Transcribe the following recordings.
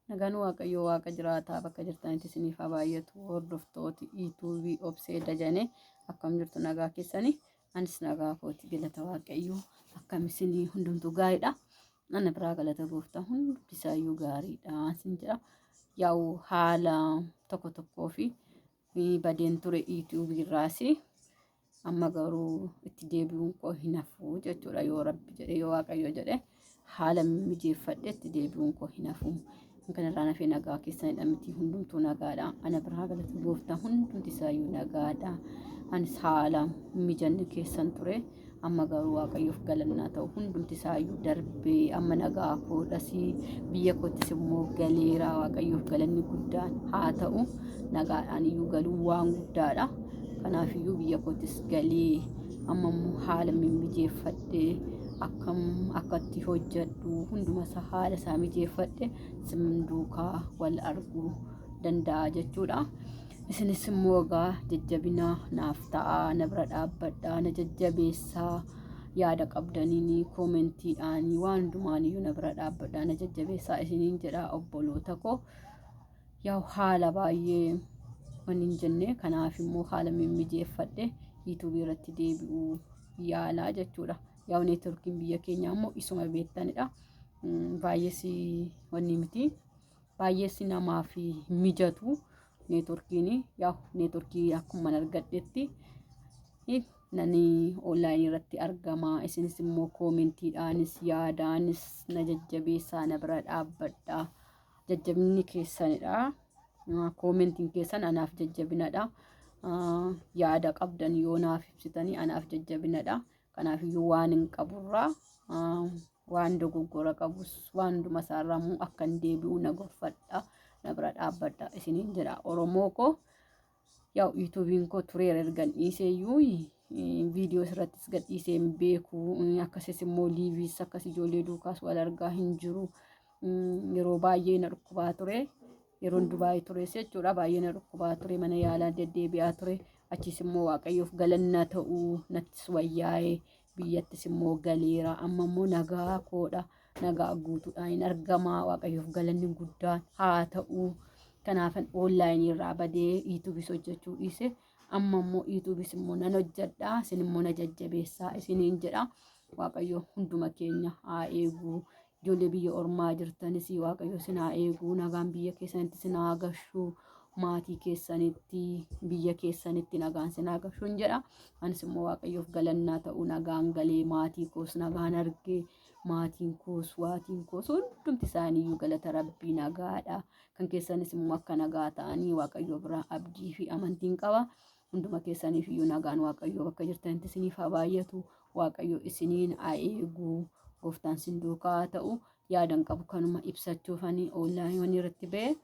Nagaan Waaqayyoo Waaqa jiraataa bakka jirtanitti isiniif haa baay'atu. Hordoftooti YouTube Obsee Dajanee, akkam jirtu? Nagaa keessanii? Anis nagaa kooti, galata Waaqayyoo. Akkam isinii? Hundumtuu gaariidha. Ana biraa galata Gooftaa hundi isaayyuu gaariidha isin jedha. Yaa'u haala tokko tokkoo fi badeen ture YouTube irraas, amma garuu itti deebi'uun koo hin hafu jechuudha, yoo Rabbi jedhe, yoo Waaqayyo jedhe, haala mijeeffadhe itti deebi'uun koo hin hafu. Kanarraa nafee nagaa keessanidha miti? Hundumtuu nagaadha. Ana biraa galata Gooftaa hundumti isaayyuu nagaadha. Anis haala mijanne keessan ture. Amma garuu Waaqayyoof galannaa ta'u, hundumti isaayyuu darbee amma nagaa koodhasii, biyya koottis immoo galeera. Waaqayyoof galanni guddaan haa ta'u. Nagaadhaan iyyuu galuu waan guddaadha. Kanaafiyyuu biyya koottis galee amma immoo haala mimmijeeffadhee akkam akkatti hojjedhu hunduma isaa haala isaa mijeeffadhe sin duukaa wal arguu danda'a jechuudha. Isinis immoo egaa jajjabina naaf ta'aa, na bira dhaabbadhaa, na jajjabeessaa, yaada qabdaniin, koomentiidhaan, waan hundumaaniyyuu na bira dhaabbadhaa, na jajjabeessaa isiniin jedha, obboloota koo. Yaa'u haala baay'ee waan hin jenne, kanaaf immoo haala mimmijeeffadhe yuutuubii irratti deebi'uu yaalaa jechuudha. Yaa'u neetworkiin biyya keenyaa immoo isuma beektanidha. Baay'ees wanni miti. Baay'ees namaaf mijatu neetworkiin. Yaa'u neetworkii akkuma argadhetti nani onlaayinii irratti argama. Isinis immoo koomentiidhaanis yaadaanis na jajjabeessaa, na bira dhaabbadhaa. Jajjabinni keessanidha. Koomentiin keessan anaaf jajjabinadha. Yaada qabdan yoo naaf ibsitanii anaaf jajjabinadha. Kanaafiyyuu waan hin qaburraa, waan dogoggora qabus, waan hunduma isaarraa immoo akka hin deebi'u na gorfadha. Na bira dhaabbadha isiniin jedha, Oromoo koo. Yaa'u yuutuubiin koo tureera ergan dhiiseeyyuu, viidiyoo irrattis gad dhiisee hin beeku. Akkasis immoo liiviis akkas ijoollee duukaas wal argaa hin jiru. Yeroo baay'ee na dhukkubaa ture. Yeroon Dubaayii tures jechuudha, baay'ee na dhukkubaa ture, mana yaalaa deddeebi'aa ture. Achis immoo Waaqayyoof galannaa ta'uu nattis wayyaa'ee biyyattis immoo galeera. Amma immoo nagaa koodha. Nagaa guutuudhaan hin argama. Waaqayyoof galanni guddaan haa ta'u. Kanaafan onlaayinii irraa badee yuutuubis hojjechuu dhiise. Amma immoo yuutuubis immoo nan hojjedha. Isin immoo na jajjabeessaa isiniin jedha. Waaqayyo hunduma keenya haa eegu. Ijoollee biyya ormaa jirtanis Waaqayyo isin haa eegu. Nagaan biyya keessanitti isin haa gashu. Maatii keessanitti, biyya keessanitti nagaan isin haa gashu jedha. Anis immoo Waaqayyoof galannaa ta'u, nagaan galee maatii koos nagaan argee, maatiin koos, waatiin koos hundumti isaaniiyyuu galata Rabbii nagaadha. Kan keessanis immoo akka nagaa ta'anii Waaqayyo biraa abdii fi amantiin qaba. Hunduma keessaniif iyyuu nagaan Waaqayyoo bakka jirtanitti isiniif haa baay'atu. Waaqayyo isiniin haa eegu. Gooftaan sin duukaa haa ta'u. Yaadan qabu kanuma ibsachuufanii onlaayinii irratti ba'e.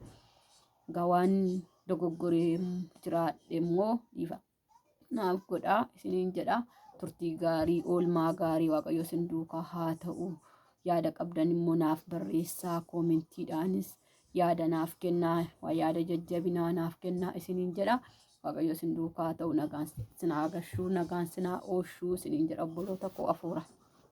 Egaa waan dogoggoree jiraadhe immoo dhiifa naaf godhaa isiniin jedha. Turtii gaarii, oolmaa gaarii, Waaqayyo isin duukaa haa ta'u. Yaada qabdan immoo naaf barreessaa, koomentiidhaanis yaada naaf kennaa, yaada jajjabinaa naaf kennaa isiniin jedha. Waaqayyo isin duukaa haa ta'u, nagaan sin haa gashuu, nagaan sin haa oolchuu isiniin jedha, obboloota koo afuura.